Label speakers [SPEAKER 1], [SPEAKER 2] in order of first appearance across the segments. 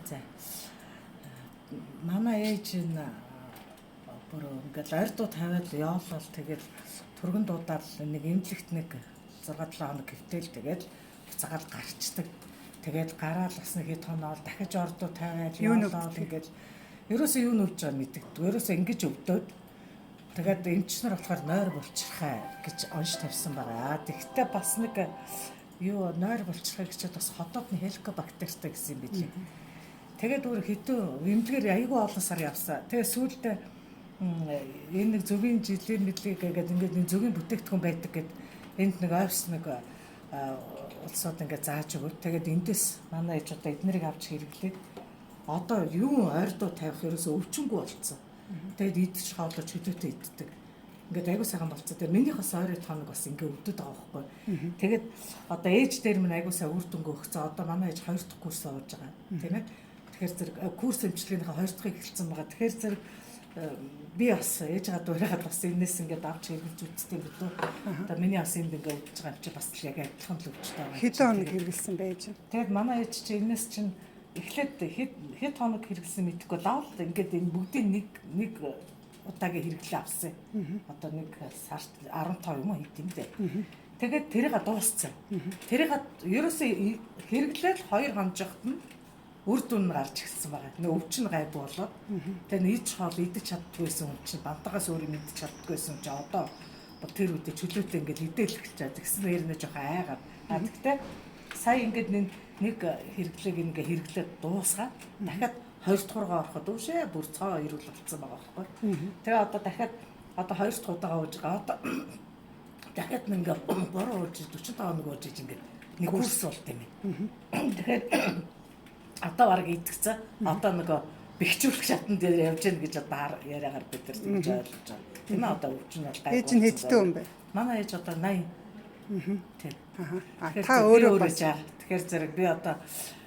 [SPEAKER 1] За. Манай ээж энэ бүр ингээл ойрдуу тавиад яваалал тэгэл түргэн дуудаал нэг эмнэлэгт нэг 6 7 хоног хэвтэл тэгэл буцаагаал гарчдаг. Тэгээд гараал бас нэг хэд хоног дахиж ордуу тавиад яваалал ингээл ерөөсөө юу нөвж байгаа мэддэггүй. Ерөөсөө ингэж өвдөөд тэгээд эмч нар болохоор нойр булчирхай гэж онш тавьсан байгаа. Тэгтээ бас нэг юу нойр булчирхай гэж бас ходоод нь хеликобактертай гэсэн юм билээ. Тэгээд өөр хэдэн эмнэлгээр айгүй олон сар явсан. Тэгээд сүүлдээ энэ нэг зөвгийн жилийн мэдлэг гэдэг ингээд нэг зөвгийн бүтээгдэхүүн байдаг гэд энд нэг офис нэг улсууд ингээд зааж өгöd. Тэгээд эндээс манай ээж одоо эднэрийг авч хэрэглээд одоо юм ойрдуу тавих ерөөсөө өвчнгүй болцсон. Тэгээд идэж хоолож хөдөөтэй иддэг. Ингээд айгүй сайхан болцсон. Тэгээд минийх бас ойрын хоног бас ингээд өвдөд байгаа байхгүй. Тэгээд одоо ээж дээр минь айгүй сайн үр дүнгээ өгцөө. Одоо манай ээж 2 дахь курс явуулж байгаа. Тийм ээ. Тэгэхээр зэрэг курс эмчилгээнийхээ 2 дахьыг эхэлсэн байгаа. Тэгэхээр зэрэг би бас ээжигээ дуурайгаад бас энэс ингээд авч хэрэгжилж үзтээ билүү. Одоо миний бас энд ингээд өвдөж байгаа юм чи бас л яг адилхан л өвчтэй байгаа.
[SPEAKER 2] Хэдэн хоног хэрэгэлсэн байж?
[SPEAKER 1] Тэгээд манай ээж чи энэс чинь эхлээд хэд хоног хэрэгэлсэн мэдэхгүй лавл ингээд энэ бүгдийг нэг удаагийн хэрэглээ авсан. Одоо нэг сард 15 юм уу хэд юм дээ. Тэгээд тэрийг дууссан. Тэрийг ерөөсөө хэрэглээд 2 хоножохт нь үр дүн нь гарч ирсэн байгаа. Нөө өвчин гайгүй болоод тэгээ нийт хоол идэж чаддгүйсэн хүн чинь бантагаас өөр юм идэж чаддгүйсэн хүн чинь одоо тэр үедээ чөлөөтэй ингээд идээл эхэлж байгаа. Тэгсэн нэрнэ жоохон айгаад. А тэгтээ сая ингээд нэг хэрэглээг ингээд хэрэглээд дуусгаад дахиад хоёр дахь руугаа ороход үүшээ бүр цоо ирүүл болцсон байгаа байхгүй. Тэгээ одоо дахиад одоо хоёр дахь удаага ууж байгаа. Одоо дахиад ингээд бороо ууж 45 хоног ууж ингээд нэг курс болт юм. Тэгэхээр одоо бараг идэгцэн. Одоо нөгөө бэхжүүлэх шатан дээр явж гэн гэж одоо яриагаар бид нар тэгж ойлгож байгаа. Тийм ээ, одоо өвчин бол гайгүй.
[SPEAKER 2] Ээж нь хэдтэй хүн бэ?
[SPEAKER 1] Манай ээж одоо 80. Тийм.
[SPEAKER 2] Аа. Та өөрөө бас
[SPEAKER 1] тэгэхээр зэрэг би одоо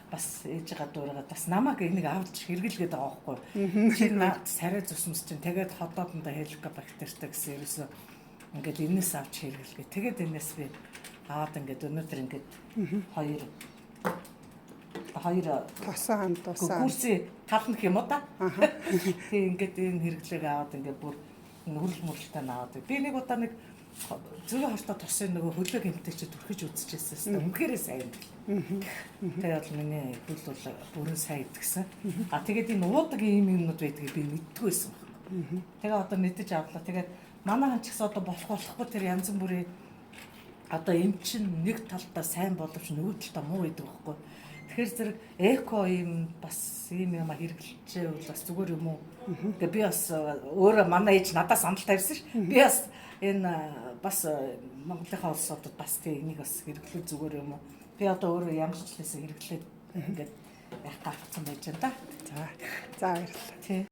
[SPEAKER 1] бас ээжигээ дуурайгаад бас намайг энийг авч хэрэглэгээд байгаа байхгүй. Чи наад царай зүсмэс чинь тэгээд ходоодондоо хеликобактертай гэсэн ерөөсөө ингээд энэс авч хэрэглэгээ. Тэгээд энэс би аваад ингээд өнөөдөр ингээд хоёр
[SPEAKER 2] тосон хамт усаа
[SPEAKER 1] курсын талнах юм уу та. Тэг ингээд энэ хэрэглээг аваад ингээд бүр нүрэл мөрлөлтэй аваад. Би нэг удаа нэг зөрүү хортой тосын нөгөө хөлөө гэмтэй чи түрхэж үзчихсэн. Үнэхээр сайн юм. Тэгээд бол миний хөл бол бүрэн сайн идэгсэн. А тэгээд энэ уудаг ийм юмнууд байдгийг би мэддэггүй байсан байна. Тэгээ одоо мэдэж авлаа. Тэгээд манай хан ч гэсэн одоо болохгүй тэр янз бүрийн одоо эмчин нэг талдаа сайн боловч нөгөө талдаа муу байдаг байхгүй. Тэгэхээр зэрэг эко юм бас ийм юм хэрэглэжээвэл бас зүгээр юм уу? Тэгээ би бас өөрөө манай ээж надад санал тавьсан ш. Би бас энэ бас Монголынхаа улсуудад бас тий энийг бас хэрэглүүл зүгээр юм уу? Би одоо өөрөө ямар ч зүйлээс хэрэглээд ингээд яг гаргацсан байж байна да.
[SPEAKER 2] За. За баярлалаа.
[SPEAKER 1] Тий.